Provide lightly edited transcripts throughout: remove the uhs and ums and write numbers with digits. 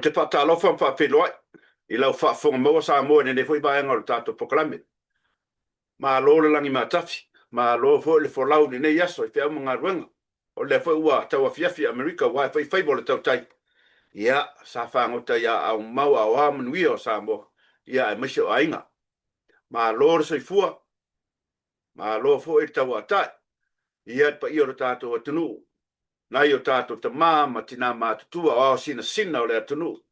Ou te faatalofa ma faafeiloai i lau faafofoga maua Samoa i lenei foi vaega o le tatou polokalame. Malo le lagi matafi, malo foi le folau i lenei aso i feau ma galuega. O lea foi ua tau afiafi i Amerika ua ae foi faiva o le tautai. Ia, sa fagota i aao mau a o a manuia o Samoa, ia aemaise o aiga. Malo le soifua, malo foi le tauatai. Ia le paia o le tatou atunuu, nai o tatou tama ma tina matutua o ao sinasina o le atunuu.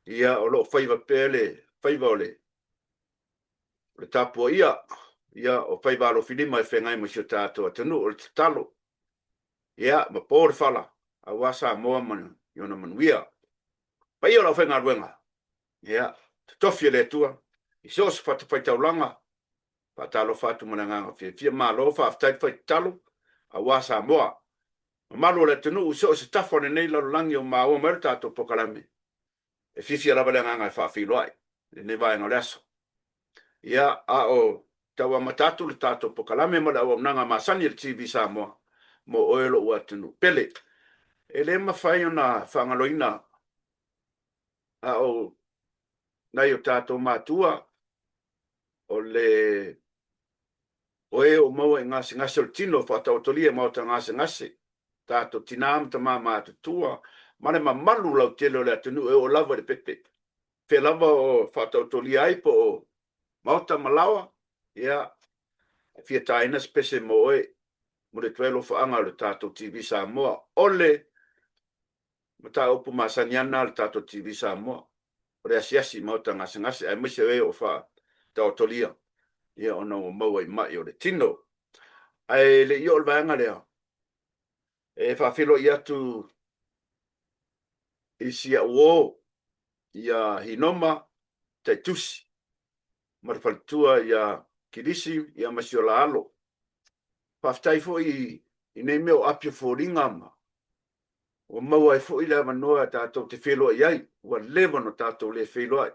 Ia, o lo o faiva pea le faiva o le tapuaia, ia, o faiva alofilima e feagai ma si o tatou atunuu. O le tatalo, ia, ma po le fala, aua Samoa ma ona manuia. Paia o le aufaigaluega, ia, totofi e le Atua i so o se fatafaitaulaga, faatalofa atu ma le agaga fiafia. Malo faafetai le fai tatalo aua Samoa. Mamalu o le atunuu i so o se tafa o lenei lalolagi o maua mai le tatou polokalame, e fiafia lava le agaga e faafeiloai i lenei vaega o le aso. Ia, a o tau amata atu le tatou polokalame ma le auaunaga masani a le TV Samoa mo oe lou atunuu pele. E le mafai ona faagaloina a o nai o tatou matua o le o e o maua i gasegase o le tino faataotolia i maota gasegase, tatou tina ma tama matutua ma le mamalu lautele o le atunuu e oo lava i le pepe. Fea lava o faataotolia ai po o maota ma laoa, ia, e fia taina se pese mo oe. Momoli atu ai alofaaga o le tatou TV Samoa. O le mataupu masani lava lena a le tatou TV Samoa, o le asiasi i maota gasegase aemaise o e o faataotolia ia ona ua maua i mai o le tino. Ae le i oo i le vaega lea, e faafeiloai atu i si au uo ia Hinoma Taitusi ma le faletua ia Kilisi ia ma si o la alo. Faafetai foi i nei mea o api o foliga ma ua maua ai foi le avanoa tatou te feiloai ai, ua leva ona tatou le feiloai.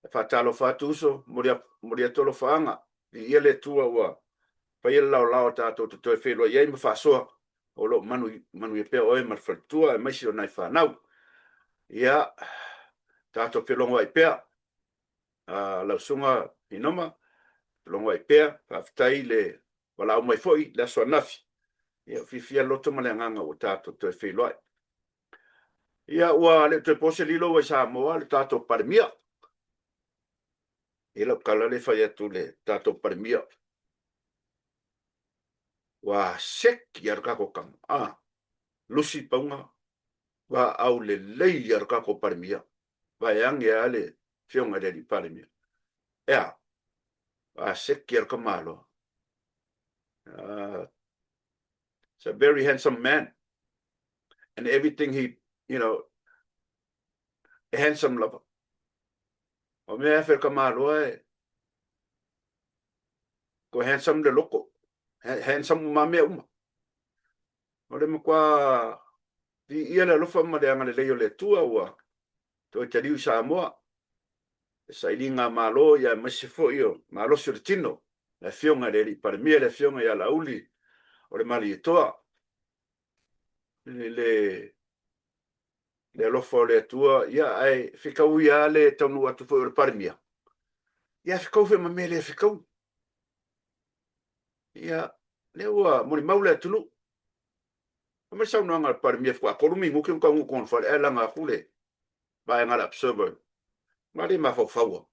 E faatalofa atu uso, momoli atu alofaaga, viia le Atua ua faia le laolao tatou te toe feiloai ai ma faasoa, o lo o manuia pea oe ma le faletua aemaise o nai fanau. Ia, tatou felogoai pea, lau susuga Inoma, felogoai pea, faafetai le valaau mai foi le aso ananafi. Ia, ua fiafia le loto ma le agaga ua tatou toe feiloai. Ia, ua le o toe po se lilo ua i Samoa le tatou Palemia. I lau tala lea e fai atu le tatou Palemia. Ua seki lava le tatou tama. Ah, Lusi Pauga, vaau lelei lava le tatou Palemia. Vaeane lava le afioga i le alii Palemia. E a? Ua seki lava le tamaloa. It's a very handsome man. And everything he, you know, e handsome lava. O mea e fai le tamaloa e, ko handsome le loko. Handsome uma mea uma. O le matua viia le alofa ma le agalelei o le Atua ua toe taliu i Samoa. Le sailiga a Malo ia aemaise foi o malosi o le tino, le afioga i le Alii Palemia, le afioga ia Laauli o le Malietoa. Le le alofa o le Atua, ia ae fetaui lava le taunuu atu foi o le Palemia, ia fetau foi ma mea le fetaui. Ia, lea ua molimau le atunuu. Fai mai le saunoaga a le Palemia faatoa 3 minute ona taunuu i totonu o le fale ae laga atu le vaega a le Observer. Ua le mafaufau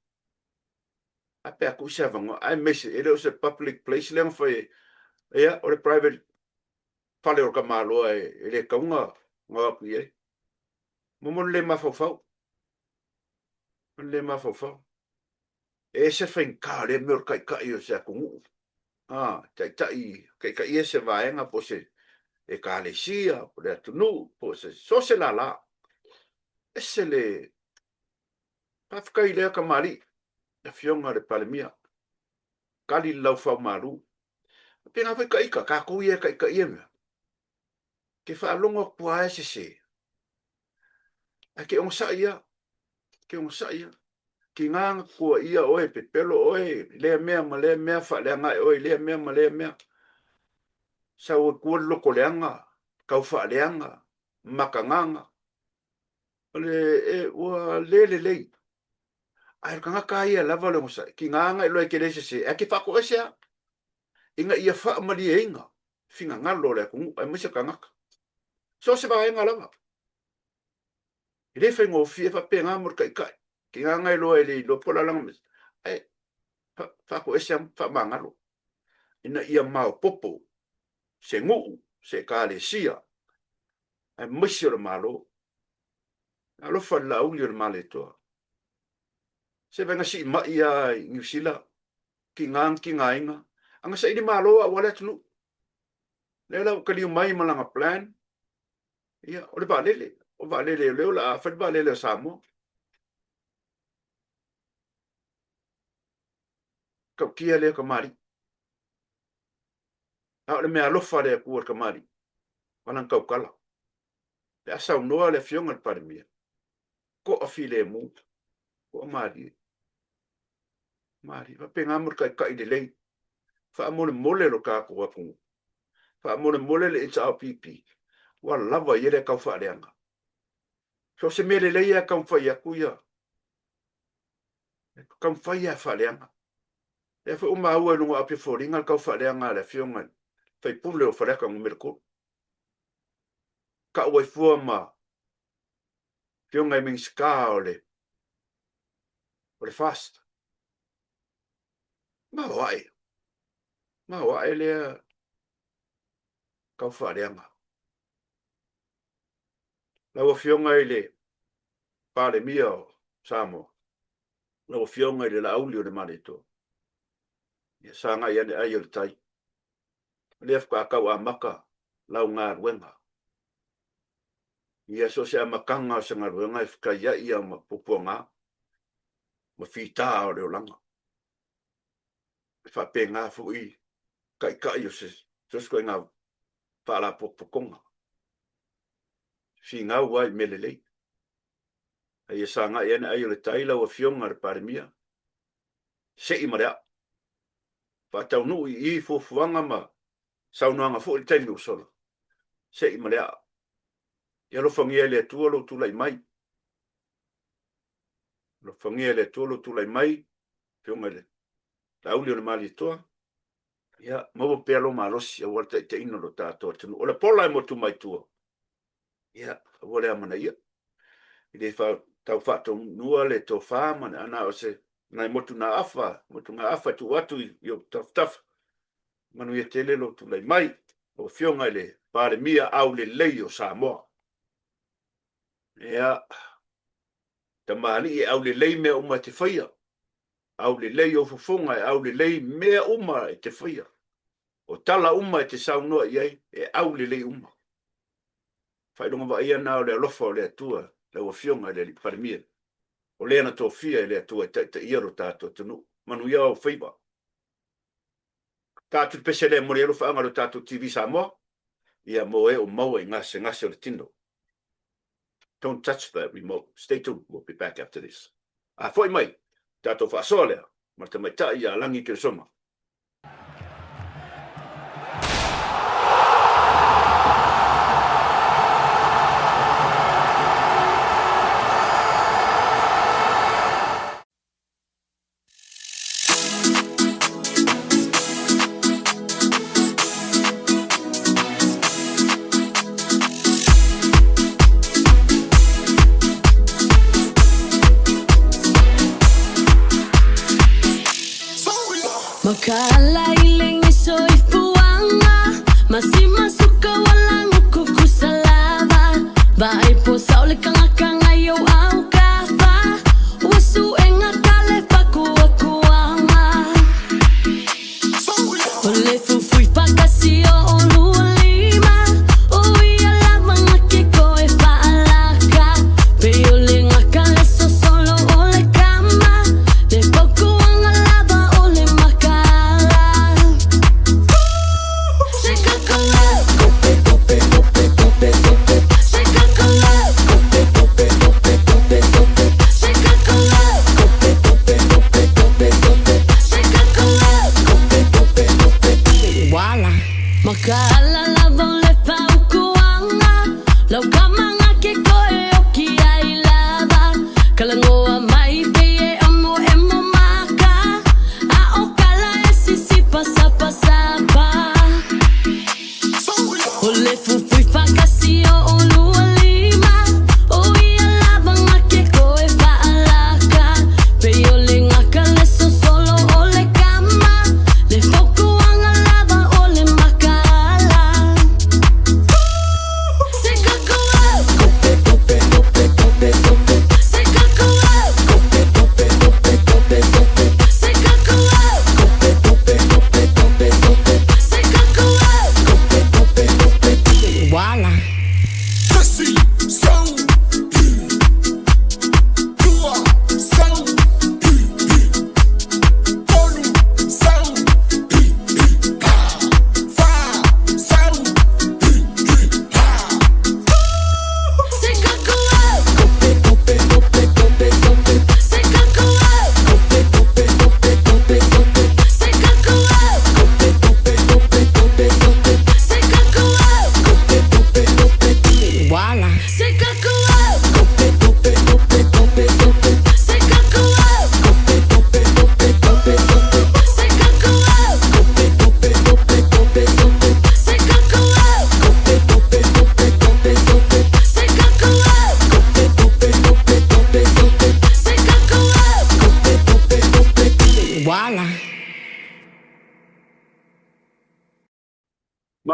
a pe a tuu se avanoa aemaise e le o se public place lea na fai ai. Ia, o le private fale o le tamaloa e le tatau ona o atu i ai. Momoli le mafaufau. Momoli le mafaufau. E ese faigata o lea mea o le taitai o se atunuu. A, taitai, taitaia se vaega po o se ekalesia, po o le atunuu, po o se, so o se lala. Ese le faafetai i lea tamalii, le afioga i le Palemia. Kali le laufaumalu. E pēnā foi ka ita, tatou ia e taitaia mea. Ke faalogo atu lava e sese. Ae ke onosai ia. Ke onosai ia. Tiga na tutuaia oe, pepelo oe, lea mea ma lea mea, faaleaga ae oe i lea mea ma lea mea. Sau ai tua le loto leaga, tau faaleaga, makagaga. O le, e, ua le lelei. Ae o le tagata lava ia e lava le onosai, tiga na iloa e te le sese, ae te faatoese lava ina ia faamalieina finagalo o le atunuu aemaise tagata. So o se vaega lava. E le faigofie faapena mo le taitai. Tiga na iloa e le iloa po o le a lana mea, ae faatoese lava ma faamagalo ina ia maopoopo se nuu, se ekalesia, aemaise o le Malo. Alofa i le Laauli o le Malietoa. Se vaega siimai lava i Niu Sila, tiga na tigaina, a na saili malo lava aua le atunuu. Lea la ua taliu mai ma lana plan, ia, o le vaalele, o vaalele o lea o le a fai le vaalele a Samoa. Tautia lea tamalii. A o le meaalofa a le Atua i le tamalii, ma lana tautala. Pe a saunoa le Afioga i le Palemia, toafilemu, toamalie, malie. Faapena mo le taitai lelei. Faamolemole lo tatou atunuu. Faamolemole le HRPP, ua lava ia le tau faaleaga. So o se mea lelei lava e taumafai atu ia, e taumafai lava e faaleaga. Lea foi ua maua i luga o api o foliga le tau faaleaga a le Afioga i le sui usufono o Faleata Nu.3. Tau ai fua ma Afioga i Minisita o le o le FAST. Maoae, maoae lea tau faaleaga. Lau Afioga i le Palemia o Samoa, lau Afioga i le Laauli o le Malietoa, ia sagai ane ai o le tai. O lea faatoa tau amata lau galuega. Ia so o se amataga o se galuega e fetaiai lava ma puapuaga ma fita o le olaga. E faapena foi taitai o se so o se ituaiga faalapotopotoga. Finau lava i mea lelei. A ia sagai ane ai o le tai lau Afioga i le Palemia, sei ma le aa. Faataunuu i i fuafuaga ma saunoaga foi i le taimi ua sola, sei ma le aa. Ia alofagia e le Atua lou tulai mai. Alofagia e le Atua lou tulai mai, Afioga i le Laauli o le Malietoa, ia maua pea lou malosi aua le taitaiina o lo tatou atunuu. O le pola e motu mai tua, ia, aua le amanaia. E le tau faatonua le tofa ma le ana o se nai motugafa, motugafa e tuu atu i ou tafatafa. Manuia tele lou tulai mai, lau Afioga i le Palemia aulelei o Samoa. Ia, tamalii e aulelei mea uma e te faia. Aulelei ou fofoga e aulelei mea uma e te faia. O tala uma e te saunoa i ai, e aulelei uma. Faailoga vaaia na o le alofa o le Atua lau Afioga i le Alii Palemia, o lea na tofia e le Atua e taitaia lo tatou atunuu. Manuia ou faiva. Ta atu le pese lea e momoli ai alofaaga i lo tatou TV Samoa, ia mo e o maua i gasegase o le tino. Don't touch that remote. Stay tuned. We'll be back after this. A foi mai, tatou faasoa lea ma le tamaitai ia Lagi Keresoma.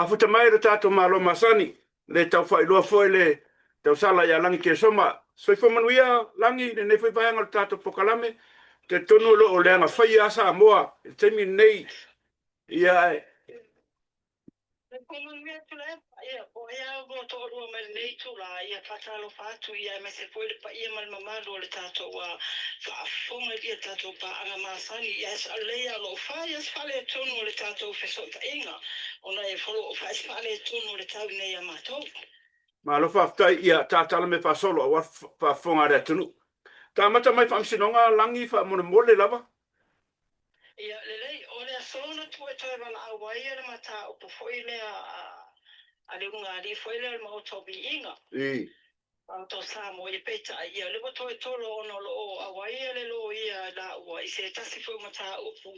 Mafuta mai lo tatou Malo masani, le tau faailoa foi le tausala ia Lagi Kesoma. Soifua manuia Lagi i lenei foi vaega o le tatou polokalame. Talitonu o lo o leaga faia lava Samoa i le taimi lenei. Ia, e Soifua manuia Tuilaepa, ia po o ai lava ua toalua mai lenei itula, ia faatalofa atu ia aemaise foi le paia ma le mamalu o le tatou faafofoga i tatou paaga masani. Ia e sao lelei lava o lo o fai lava si faaletonu o le tatou fesootaiga ona e o lo o fai si faaletonu o le tau nei ia matou. Malo faafetai, ia tatala me faasolo aua faafofoga a le atunuu. Tamata mai faamasinoga Lagi faamolemole lava. Ia, lelei, o le aso na tuu e toe valaau ai le mataupu foi lea a le ulugalii foi lea o le Maota o Viiga. Maota o Samoa, ia peitai, ia, o lea ua toe tolo ona o lo o auai le loia i laua i se tasi foi o mataupu.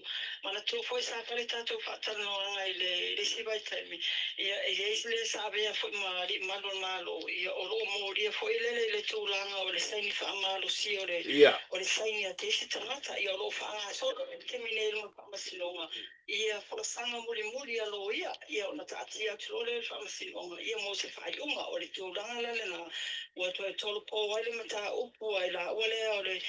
Manatua foi sa fai le tatou faatalanoaga i le isi vaitaimi, ia, e i ai le sa avea foi ma alii mamalu o le Malo, ia, o lo o molia foi lele i le tulaga o le saini faamalosia o le o le saini a te isi tagata, ia o lo o faagasolo i le taimi nei i luma o le Faamasinoga ia folasaga mulimuli a loia, ia ona taatia atu loa lea i le Faamasinoga ia mo se faaiuga. O le tulaga la lena ua toe tolopo ai le mataupu a i laua lea o le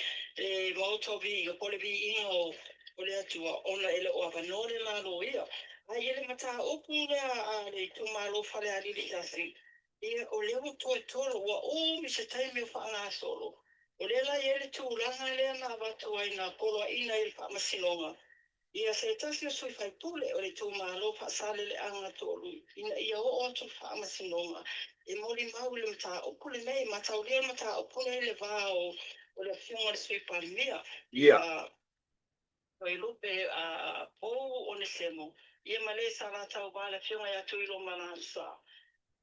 Maota o Viiga po o le Viiga o le Atua ona e le o avanoa le la loia. Ae i le mataupu lea a le itumalo o Falealili 1, ia, o lea ua toe tolo, ua umi se taimi o faagasolo. O lea la e i ai le tulaga lea na avatu ai na poloaiina ai e le Faamasinoga ia se tasi o sui faipule o le itumalo Faasaleleaga 3 ina ia oo atu i le Faamasinoga e molimau i le mataupu lenei, mataulia le mataupu lenei i le va o le Afioga i le Sui Palemia, ia Toelupe Pou Onesemo, ia ma le sa la tauva le Afioga ia Tuiloma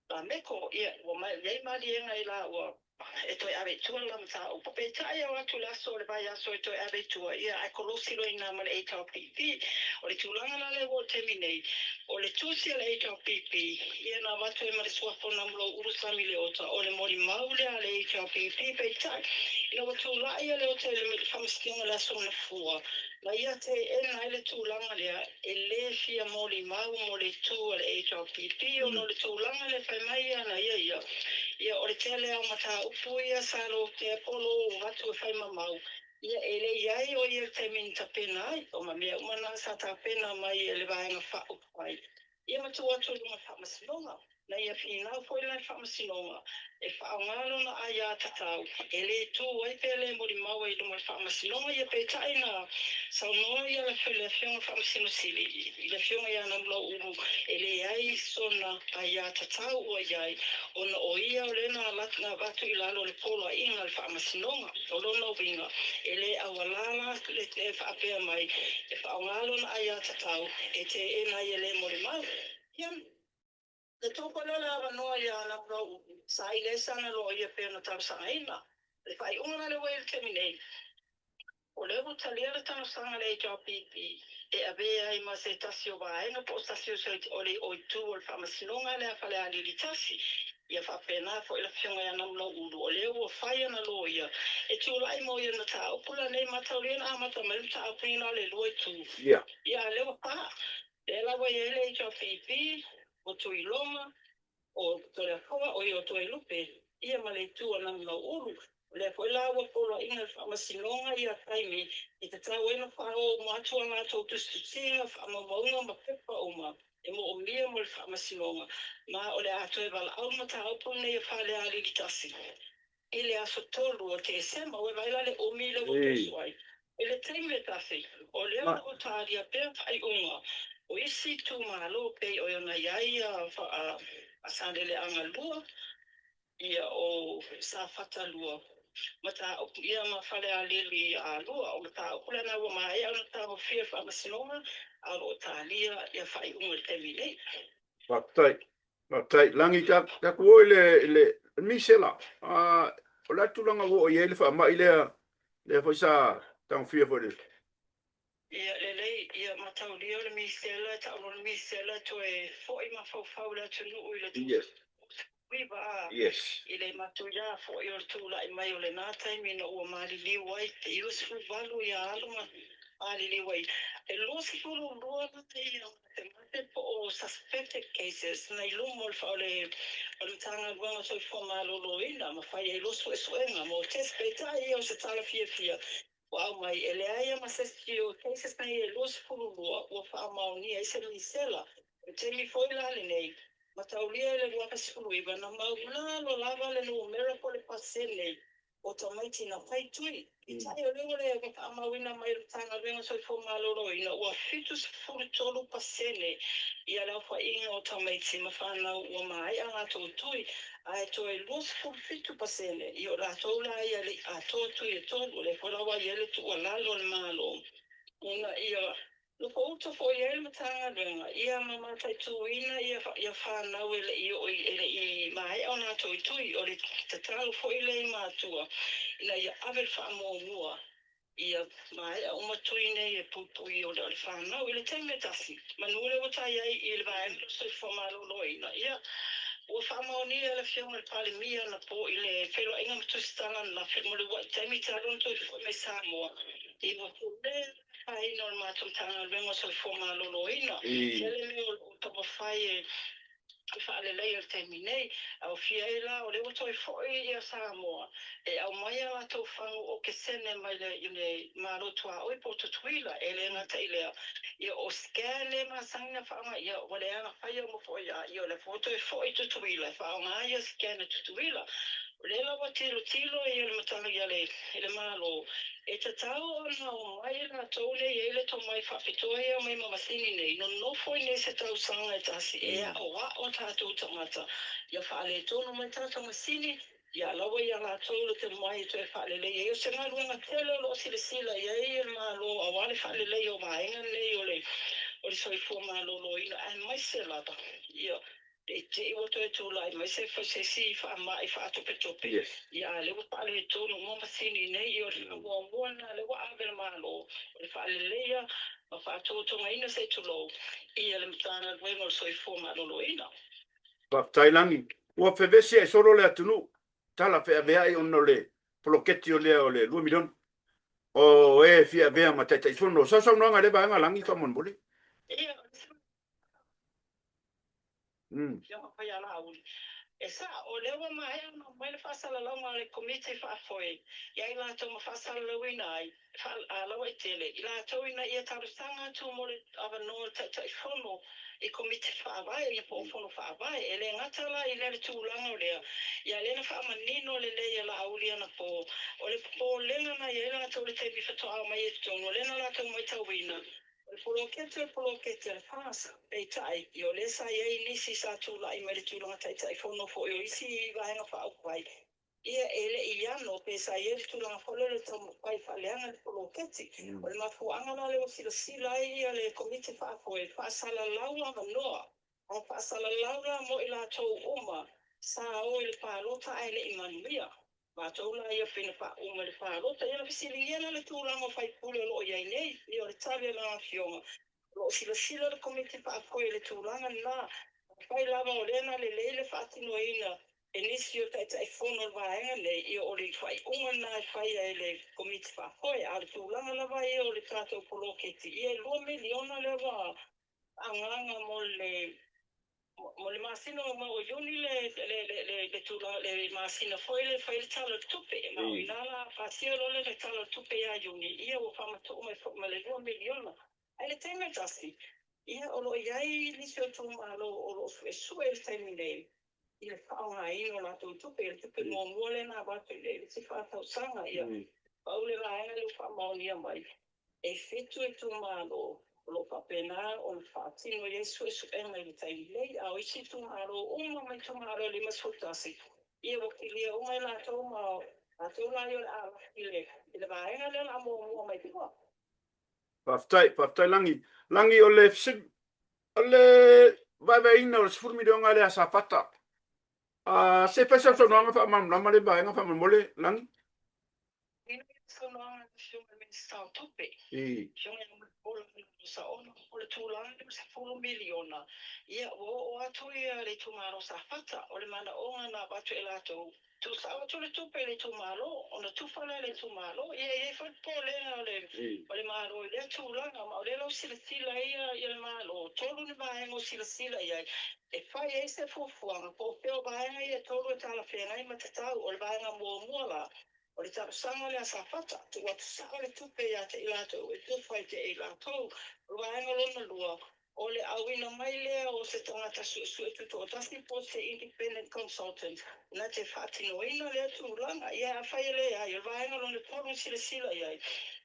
Lameko, ia, ua i ai maliega i laua e toe ave i tua le la mataupu. Peitai e oo atu i le aso o le vaiaso e toe ave i tua, ia, ae kolosi loa i ina ma le HRPP. O le tulaga la lea ua oo i le taimi nei, o le tusi a le HRPP, ia na avatu ai ma le suafa o Namulauulu Sami Leota, o le molimau lea a le HRPP, peitai, ina ua tulai ia Leota i le Faamasinoga i le aso Gafua, na ia teena ai le tulaga lea, e le fia molimau mo le itu a le HRPP ona o le tulaga lea fai mai ana ia ia, ia o le tele lava o mataupu ia sa lotea po o lo o avatu e fai ma mau, ia e le i ai o ia i le taimi na tapena ai, o ma mea uma na sa tapena mai e le Vaega Faaupufai. Ia ma tuu atu i luga o le Faamasinoga. Na ia finau foi la i le Faamasinoga e faaaoga lona aiatatau e le tu ai pe le molimau ai i luma o le Faamasinoga. Ia peitai na saunoa ia le Afioga i le Faamasino Sili i le Afioga ia Namulauulu e leai sona aiatatau ua i ai ona o ia o lea na avatu i lalo o le poloaiga a le Faamasinoga. O lona uiga, e le auala la le faapea mai e faaaoga lona aiatatau e teena ai e le molimau. Ia, na tuu foi lea o le avanoa iā Namulauulu, saili ai sana loia pei ona talosagaina. O le faaiuga la lea ua i ai i le taimi nei, O lea ua talia le talosaga a le HRPP e avea ai ma se tasi o vaega po o se tasi o le o itu o le Faamasinoga lea a Falealili 1. Ia faapena foi le Afioga ia Namulauulu, o lea ua fai ana loia e tulai mo ia mataupu la nei mataulia na amata mai le mataupu nei na o le lua itu. Ia a lea ua fa. Lea la ua i ai le HRPP, o Tuiloma, o Toleafoa, o ia o Toelupe, ia ma le itu a Namulauulu. O lea foi la ua poloaiina e le Faamasinoga ia taimi e tatau ai ona faaoo uma atu a latou tusitusiga, faamaumauga ma pepa uma e moomia mo le Faamasinoga, ma o le a toe valaau le mataupu lenei a Falealili 1 i le aso 3 o Tesema. Ua vaai la le umi lea ua toso ai. I le taimi e tasi, o lea o lo o talia pea faaiuga o isi itumalo pei ona i ai a Saleleaga 2, ia o Safata 2, mataupu ia ma Falealili 2. O mataupu lena ua maea ona tagofia e le Faamasinoga, a o lo o talia ia faaiuga i le taimi nei. Faafetai. Faafetai. Lagi, tatou o i le misela. O le a le tulaga ua oo i ai le faamai lea, lea foi sa tagofia foi i le. Ia lelei, ia mataulia o le misela, e tau loa le misela e toe foi mafaufau i le atunuu i le 19, i le matuia foi o le tulai mai o lena taimi ina ua maliliu ai e 98 ia alo ma maliliu ai. E 22 la ia. suspected po o suspected cases na i luma o le o le o le Matagaluega o Soifua Maloloina ma fai ai loa suesuega mo test. Peitai ia o se tala fiafia ua aumai, e leai lava ma se isi o cases nei e 22 ua faamaonia ai se misela. O le taimi foi la lenei, mataulia i le 2019 na maualalo lava le numera po o le pasene o tamaiti na fai tui. Peitai o lea ua le ua faamauina mai e le Matagaluega o Soifua Maloloina ua 73% ia le aofaiga o tamaiti ma fanau ua maea latou tui, ae toe 27% ia o latou la ia e le i atoa tui e tolu. O lea foi la ua i ai le tuualalo a le Malo ina ia Nofouta foi i ai le Matagaluega ia ma mataituina ia fanau e le i oo e le i maea o latou tui. O le tatalo foi lea i matua ina ia ave le faamuamua ia maea uma tui nei e puipui o le fanau. I le taimi e tasi, manu lea ua tai ai i le vaega o le soifua maloloina, ia ua faamaonia e le Afioga i le Palemia anapo i le feiloaiga ma Tusitala ananafi mo le uluai taimi talu ona toe foi mai Samoa, ia ua tele afaina o le matou Matagaluega o Soifua Maloloina. Tele mea o lo o taumafai e faaleleia i le taimi nei. Aofia ai la, o lea ua toe foi ia Samoa e aumai a latou fagu okesene mai le Malo Tuaoi po o Tutuila. E le gata i lea, ia o scan lea e masani ona faaaoga, ia ua leaga faia uma foi a, ia o lea foi ua toe foi i Tutuila e faaaoga ia scan a Tutuila. O lea la ua tilotilo ia le Matagaluega i le Malo E tatau ona omai i latou lea e i ai le tomai faapitoa ia omai ma masini nei, nonofo i inei se tausaga e tasi e aoao a tatou tagata ia faaletonu mai tatou masini, ia lawa ia latou le tomai e toe faalelei ai. O se galuega tele o lo o silasila i ai le Malo aua le faaleleia o vaega nei o le o le soifua maloloina aemaise lava ia Ne i te i ua toe tulai mai se isi faamai faatopetope, ia a o lea ua faaletonu uma masini nei. Ia o le faamuamua lena lea ua ave e le Malo, o le faaleleia ma faatotogaina, se i tulou, ia le Matagaluega o le Soifua Maloloina. Faafetai Lagi. Ua fevesi ae solo le atunuu tala feaveai ona o le poloketi o lea o le 2 miliona o e fia avea ma Taitaifono. Sau saunoaga i lea vaega Lagi faamolemole. Ia, Afioga E sa'o, o lea ua maea ona aumai le faasalalauga a le Komiti Faafoe ia i latou ma faasalalauina ai, faalauaitele, i latou ina ia talosaga atu mo le avanoa o le Taitaifono i Komiti Faavae ia po o Fono Faavae. E le gata la i lea le tulaga o lea, ia lea na faamanino lelei e Laauli anapo, o le popolega na i ai latou i le taimi faatoa aumai ai i totonu, o lea na latou maitauina, O le poloketi o le poloketi a le FAST, peitai, ia o lea sa i ai nisi sa tulai mai le tulaga Taitaifono foi o isi vaega faaupufai, ia e le i ano pe sa i ai le tulaga foi lea o le taumafai e faaleaga le poloketi. O le mafuaaga la lea ua silasila ai ia le Komiti Faafoe, faasalalau avanoa, ae faasalalau la mo i latou uma sa o i le palota ae le i manuia. Matou la ia pei na faauma i le palota, ia na fesiligia lea le tulaga o faipule o lo o i ai nei. Ia o le tali a lana afioga, o lo o silasila le Komiti Faafoe i le tulaga lena. Afai lava o lea na lelei le faatinoina e nisi o Taitaifono o le vaega nei, ia o le faaiuga lena e faia e le Komiti Faafoe. A o le tulaga lava ia o le tatou poloketi, ia e $2 miliona lea ua faaagaaga mo le Mo le masina o Iuni le masina foi lea e fai ai le Tala o le Tupe. Ma o i ina la pasia loa le Tala o le Tupe ia Iuni, ia ua faamatuu mai foi ma le $2 miliona. Ae i le taimi e tasi, ia o lo o i ai nisi o itumalo o lo o suesue i le taimi nei i le faaaogaina o latou tupe, le tupe muamua lea na avatu i le isi fa tausaga. Ia, pau le vaega lea ua faamaonia mai, E fitu itumalo o lo o faapena ona faatino i ai suesuega i le taimi nei, a o isi itumalo uma ma itumalo e 51, ia ua kilia uma e latou ma latou la ia o le a laki i le vaega lea o le a muamua mai tua. Faafetai, faafetai Lagi. Lagi, o le fesili, o le vaevaeina o le 10 miliona lea a Safata, se i fai sau saunoaga faamalamalama lea vaega faamolemole, Lagi. Ina ia saunoaga a le Afioga i le Minisita o Tupe, Afioga ia Mulipola Saona, o le tulaga lea o le 10 miliona, ia ua oo atu ia le itumalo Safata, o le manaoga na avatu e latou, Tuusao atu le tupe i le itumalo, ona tufa lea i le itumalo. Ia e i ai foi le popolega o le o le Malo i lea tulaga, ma o lea la ua silasila ai ia le Malo, tolu ni vaega ua silasila i ai e fai ai se fuafuaga, po o fea o vaega ia e tolu e talafeagai ma tatau. O le vaega muamua la, o le talosaga lea a Safata, tuu atu sao le tupe ia te i latou e tufa i te i latou. O le vaega lona lua, O le auina mai lea o se tagata suesue tutoatasi po o se independent consultant na te faatinoina lea tulaga. Ia, afai e leai, o le vaega lona tolu e silasila i ai,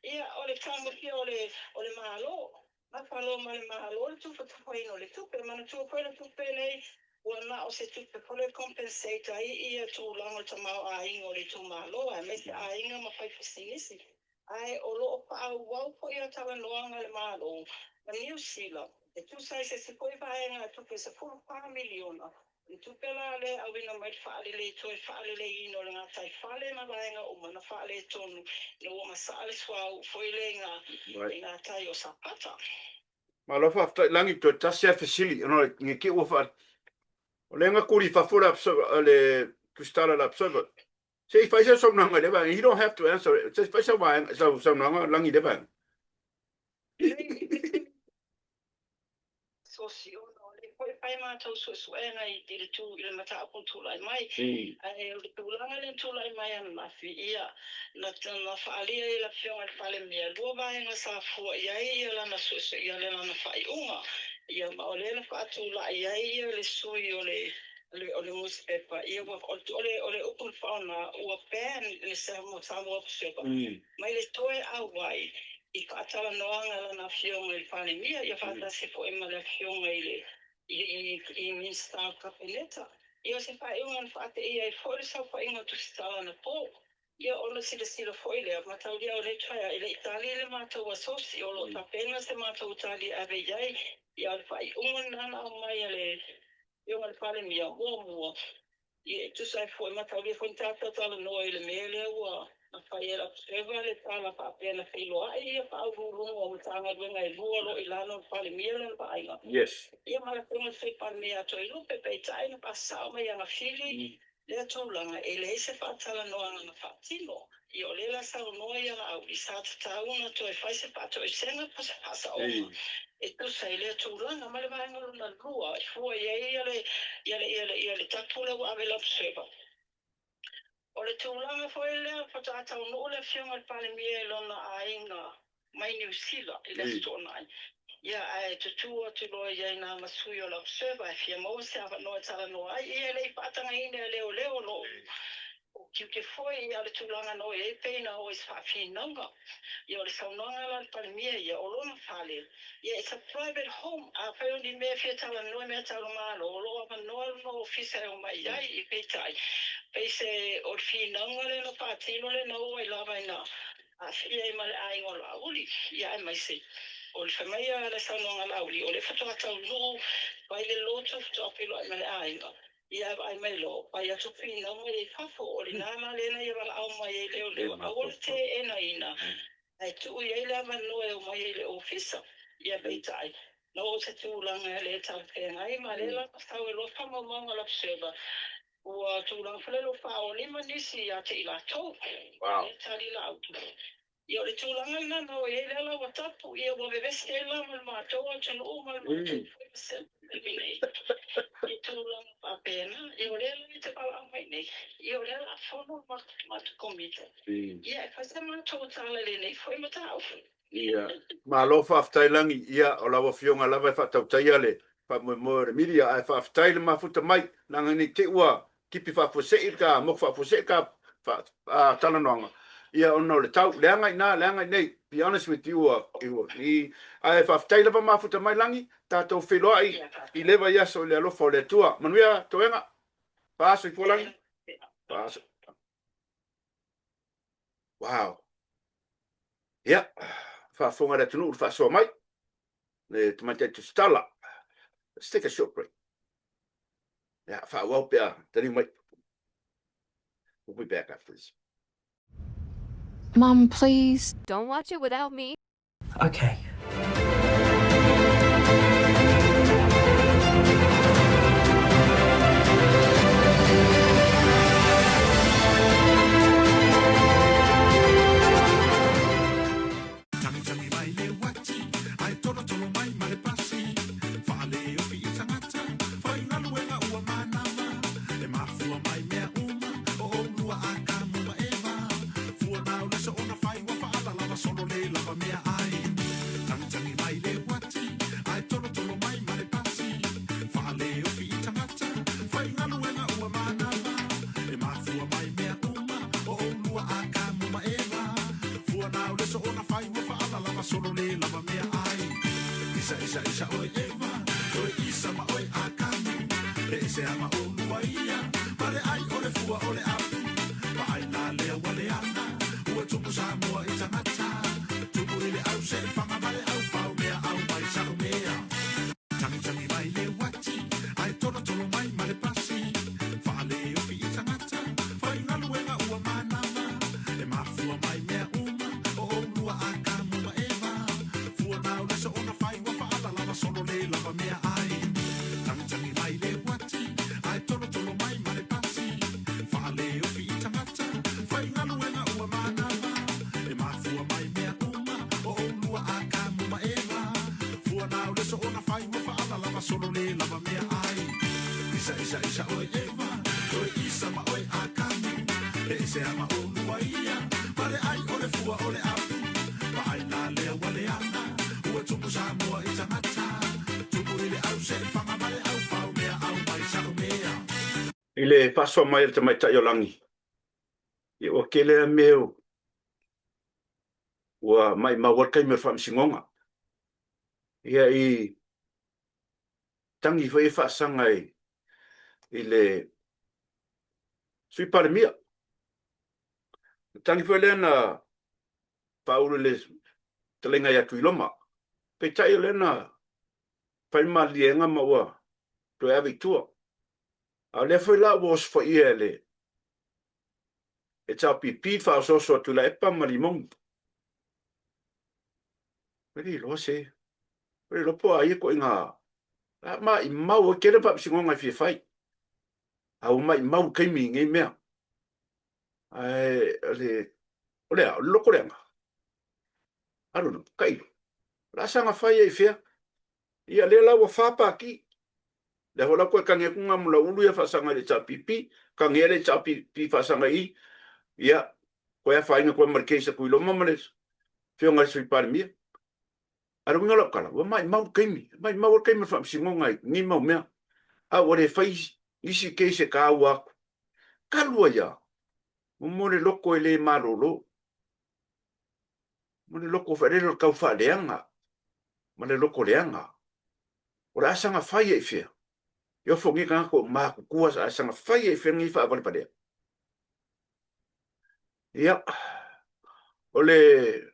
ia, o le tagofia o le, o le Malo. Gafa loa ma le Malo le tufatufaina o le tupe. Manatua foi le tupe nei, ua na o se tupe foi lea e compensate ai ia tulaga o le tamaoaiga o le itumalo, aemaise aiga ma faipisinisi. Ae o lo o faaauau foi a talanoaga a le Malo ma Niu Sila e tusa ai se isi foi vaega tupe $14 miliona, o le tupe la lea e auina mai le faalelei toe faaleleiina o le gataifale ma vaega uma na faaletonu ina ua masaa le suauu foi lea i gā i gatai o Safata. Malo faafetai Lagi toe tasi a fesili ona o le te ua faa o lea na tuli i fafo le le tusitala le observer. Se i fai sau saunoaga i lea vaega. You don't have to answer it. Se i fai sau vaega, sau saunoaga Lagi i lea vaega. Sosi, ona o lea foi e fai matou suesuega i i le tu i le mataupu na tulai mai. Ae o le tulaga lea na tulai mai ananafi, ia, na na faaalia ai e le Afioga i le Palemia lua vaega sa fua i ai ia lana suesue ia lana faaiuga. Ia, ma o lea na faatulai ai ia le sui o le o le nusipepa, ia ua, o le, o le upu na faaaoga, ua ban le Samoa Observer mai le toe auai i faatalanoaga a lana Afioga i le Palemia, ia faatasi foi ma le Afioga i le, i, i Minisita o le Kapeneta. Ia o se faaiuga na faateia ai foi le saofaiga o Tusitala anapo. Ia ona silasila foi lea, mataulia o lea taeao e le i tali le matou asosi, o lo o tapena se matou tali e ave i ai. Ia o le faaiuga lena na aumai a le Afioga i le Palemia, muamua, ia e tusa ai foi, mataulia foi na tatou talanoa i le mea lea ua na fai e le Observer le tala faapea na feiloai ia Faauluuluga o Matagaluega e lua o lo o i lalo o le Palemia lona vaaiga. Yes. Ia ma le Afioga i le Sui Palemia ia Toelupe, peitai na faasao mai ana fili lea tulaga, e leai se faatalanoaga na faatino. Ia o lea la saunoa ia Laauli, sa tatau ona toe fai se faatoesega po o se faasaoga e tusa i lea tulaga. Ma le vaega lona lua e fua i ai ia le, ia le, ia le, ia le tapu lea ua ave i le Observer. O le tulaga foi lea faatoa taunuu le Afioga i le Palemia i lona aiga mai Niu Sila i le Aso Toonai, ia ae tutū atu loa i ai nā ma sui o le Observer e fia maua se avanoa e talanoa ai, ia e le i faatagaina e leoleo lou tiute foi, ia o le tulaga na oo i ai pei na oo i se faafinauga. Ia o le saunoaga la a le Palemia ia, o lona fale, ia it's a private home, afai o ni mea e fia talanoa i mea tau le Malo, o lo o avanoa lona ofisa e omai i ai, ia peitai, pei se o le finauga lea na faatino lea na oo ai lava ina aafia ai ma le aiga o Laauli, ia aemaise o le fai mai a le saunoaga a Laauli, o lea faatoa taunuu mai le lotu faatoa feiloai ma le aiga, ia ae vaai mai loa, fai atu finauga ia i fafo, o lena la lea na ia valaau mai ai leoleo, aua le teenaina, ae tuu i ai le avanoa e omai ai i le ofisa. Ia peitai, na oo i se tulaga e le talafeagai ma lea la na sau ai loa faamaumauga a le Observer, Ua tulaga foi lele ua faaolima nisi ia te i latou. Wow. Lea tali Laauli. Ia o le tulaga lena na o i ai lea la ua tapu, ia ua vevesi ai la ma le matou atunuu ma le matou foi vasega i le taimi nei i tulaga faapena. Ia o lea la e te valaau mai nei, ia o lea o le a fono le matou Komiti, ia e fai sa matou tala i lenei foi mataupu. Ia, malo faafetai Lagi, ia o lau Afioga lava e faatautaia le faamoemoe o le media, ae faafetai le mafuta mai, leaga ne i te i ua tipi faafuasei le ta moku faafuasei le ta talanoaga, ia ona o le tau, leaga i ina, leaga i inei, be honest with you, ua, ua, i, ae faafetai lava mafuta mai Lagi, tatou feiloai i le vaiaso i le alofa o le Atua. Manuia Toega, faasoifua Lagi, faaso. Wow. Ia, faafofoga le atunuu i le faasoa mai, le tamaitai tusitala. Let's take a short break. Ia, faaauau pe a taliu mai. We'll be back after this. Mum, please. Don't watch it without me. Okay. I le faasoa mai a le Tamaitai o Lagi, ia ua tele lava mea ua maimau ai le taimi o le faamasinoga. Ia i tagi foi ia faasaga i le Sui Palemia. O le tagi foi lea na faaulu i le fetalaiga ia Tuiloma. Peitai o lea na fai le maliliega ma ua toe ave i tua. A o lea foi la ua osofaia e le HRPP le faaosooso a Tuilaepa ma Limogi. Ua le iloa se, ua le iloa po o a ia ituaiga, a maimau ai, tele faamasinoga e fia fai, a ua maimau le taimi i nei mea. Ae o le, o le a, o le loto leaga. I don't know, tailo. O le a saga fai ai i fea? Ia, lea la ua fa pati. Lea foi la ua toe tagi atu Namulauulu ia faasaga i le HRPP, tagi ea le HRPP faasaga i i, ia, toe afaina atu ai ma le case a Tuiloma ma le Afioga i le Sui Palemia. A o le uiga o lau tala, ua maimau le taimi, maimau ai le taimi o le faamasinoga i nei mau mea. A ua le fai nisi case e taua atu. Talu ai lava, mo le loto e le malolo, mo le loto foi lele o le taufaaleaga ma le loto leaga. O le a saga fai ai i fea? E ofo nei tagata ua matutua ae saga fai ai i fea lenei faavalevalea? Ia, o le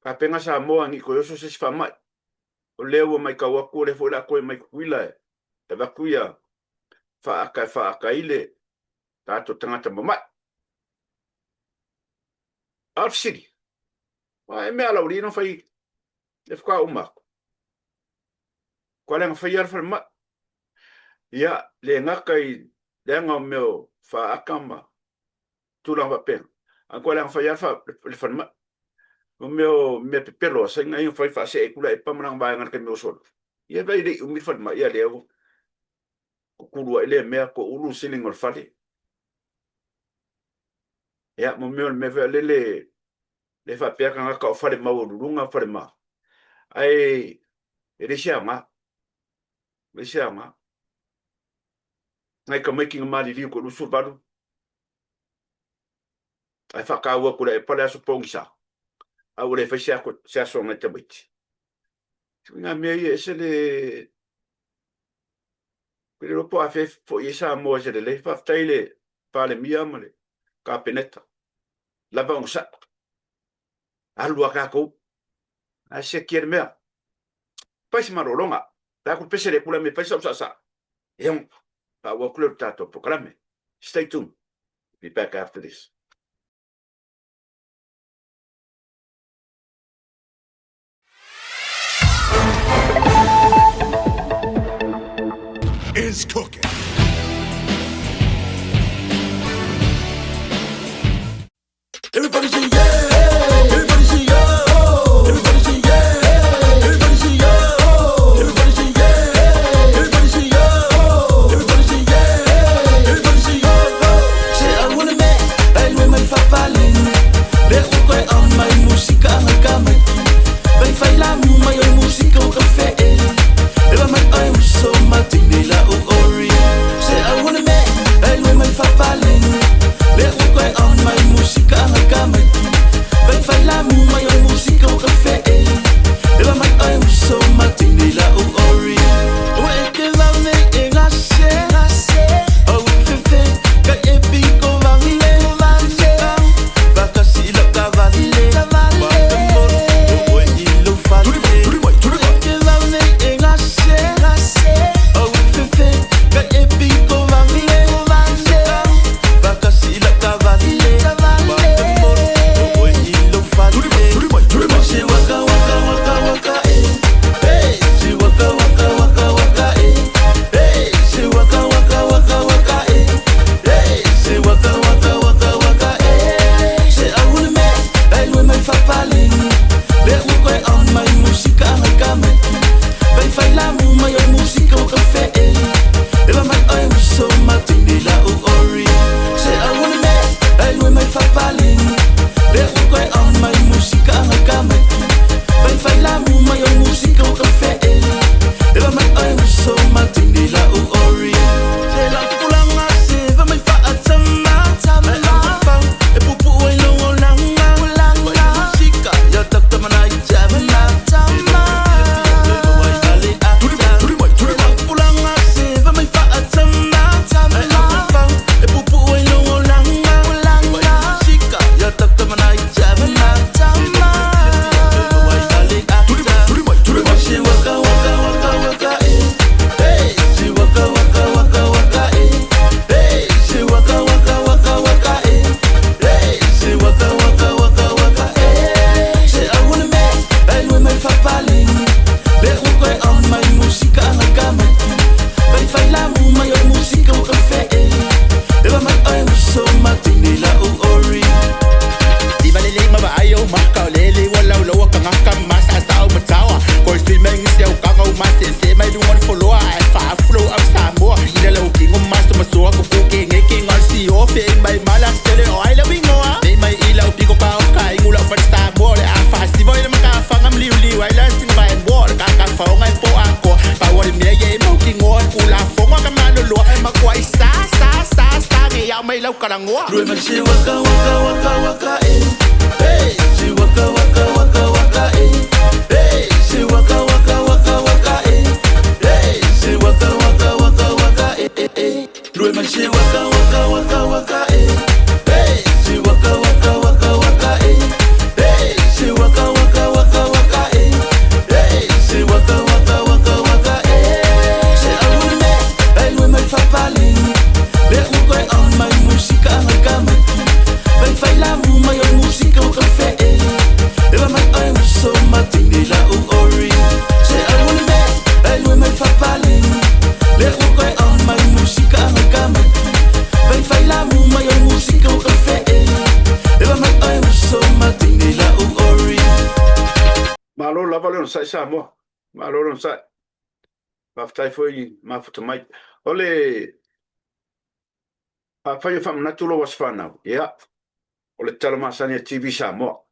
Kapena Samoa ne i toe oso se isi faamai. O lea ua matau atu o lea foi o le a toe mai Tutuila e avatu ia faata e faata ai le tatou tagata mamai. A o le fesili, aua e mea a Laulii na fai le faatoa uma atu. Kua leaga faia le falemai. Ia, le gata i leaga o mea o faata ma tulaga faapena, ae kua leaga faia le falemai. O mea o mea pepelo a saina ia fai faasee atu la e pa ma lana vaega i le taimi ua sola. Ia vai le i umi le falemai, ia lea ua kukulu ai lea mea, toulu le ceiling o le fale. Ia, mo mea o le mea foi lele, le faapea tagata o fale maualuluga, fale ma. Ae e le se aoga, le se aoga. Nai tamaiti na maliliu ko 28, ae faataua atu le epa le aso pogisa, a ua le fai se aso, se aso nai tamaiti. Ngā mea ia ese le Pe le iloa po o afea foi ai Samoa i se lelei. Faafetai i le Palemia ma le Kapeneta. Lava onosai. Alu a tatou. Ae sekia le mea. Fai se malologa. Pe a ku pese le kula me fai sau saasaa. Ia, faaauau atu lea o le tatou polokalame. Stay tuned. Be back after this. Is cooking. Everybody say yeah, everybody say oh, everybody say yeah, everybody say oh, everybody say yeah, everybody say oh, everybody say yeah, everybody say oh. Say I wanna make, I will my fapalin. Le ukoy on my musika ang kamay. Vai fai la mu mai oi musika o café. Eva mai oi so matine la o ori. Say I wanna make, I will my fapalin. Le ukoy on my musika ang kamay. Vai fai la mu mai oi musika o café. Eva mai oi so matine la o ori. Ua e ke vau nei e gase. talanoa. Malo lava le onosai Samoa. Malo le onosai. Faafetai foi i mafuta mai. O le afai o faamanatu lou aso fanau, ia, o le tatalo masani a TV Samoa.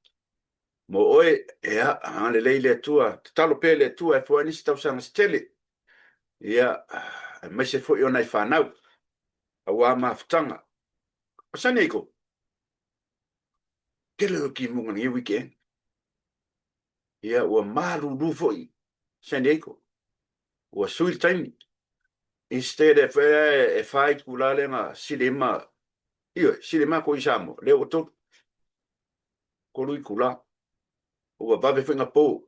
Mo oe, ia, agalelei le Atua, tatalo pea i le Atua e foai nisi tausaga se tele. Ia, aemaise foi o nai fanau, aua mafutaga. O San Diego, tele o timuga lenei weekend. Ia, ua malulu foi San Diego. Ua sui le taimi. Instead e e fa itula lea na sili ai ma, ioe, sili ai matou i Samoa, lea ua tolu. 3 itula. Ua vave foi na po.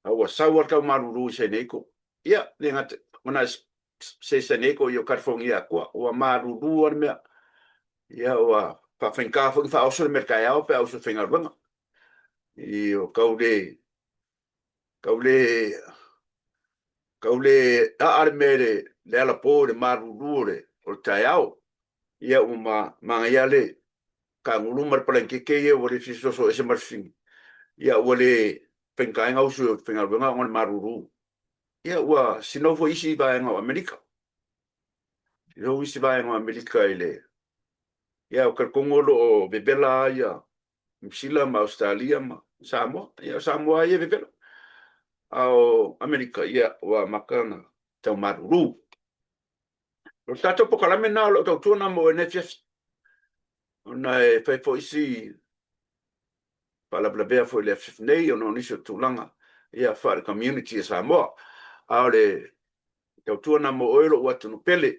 A ua sau lava le tau malulu i San Diego. Ia, le gata, ona se San Diego i o California atoa, ua malulu lava le mea. Ia, ua faafaigata foi ona faaoso le mea i le taeao pe a usu e faigaluega. I o tau le, tau le, tau le aa le mea i le, le alapo i le malulu o le, o le taeao. Ia ua manaia le kagulu ma le palaikeke ia ua le fia soso ese ma le fafine. Ia ua le faigata ai ona usu e faigaluega ona o le malulu. Ia ua sinou foi isi vaega o Amerika. Sinou isi vaega o Amerika i le Ia, ou te talitonu o lo o vevela lava ia Niu Sila ma Ausetalia ma Samoa. Ia, o Samoa lava ia e vevela. A o Amerika, ia, ua amata ona tau malulu. O le tatou polokalame lena o lau tautua lena mo oe nei afiafi. Ona e fai foi si faalavelavea foi i le afiafi nei ona o nisi o tulaga ia faale-community a Samoa. A o le tautua lena mo oe lou atunuu pele.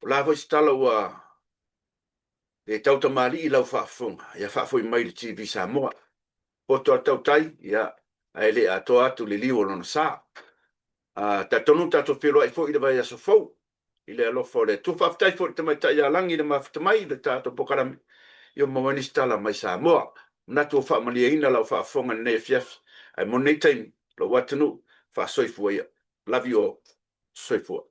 O le a foi se tala ua le tautamalii i lau faafofoga, ia faafoi mai i le TV Samoa. Poto a le tautai, ia, ae le atoa atu le liu o lona sa. A talitonu tatou feiloai foi i le vaiaso fou i le alofa o le Atua. Faafetai foi i le Tamaitai ia Lagi i le mafuta mai i le tatou polokalame ia maua ai nisi tala mai Samoa. Manatu ua faamalieina lau faafofoga i lenei afiafi, ae mo lenei taimi, lou atunuu, faasoifua ia. Love you all. Soifua.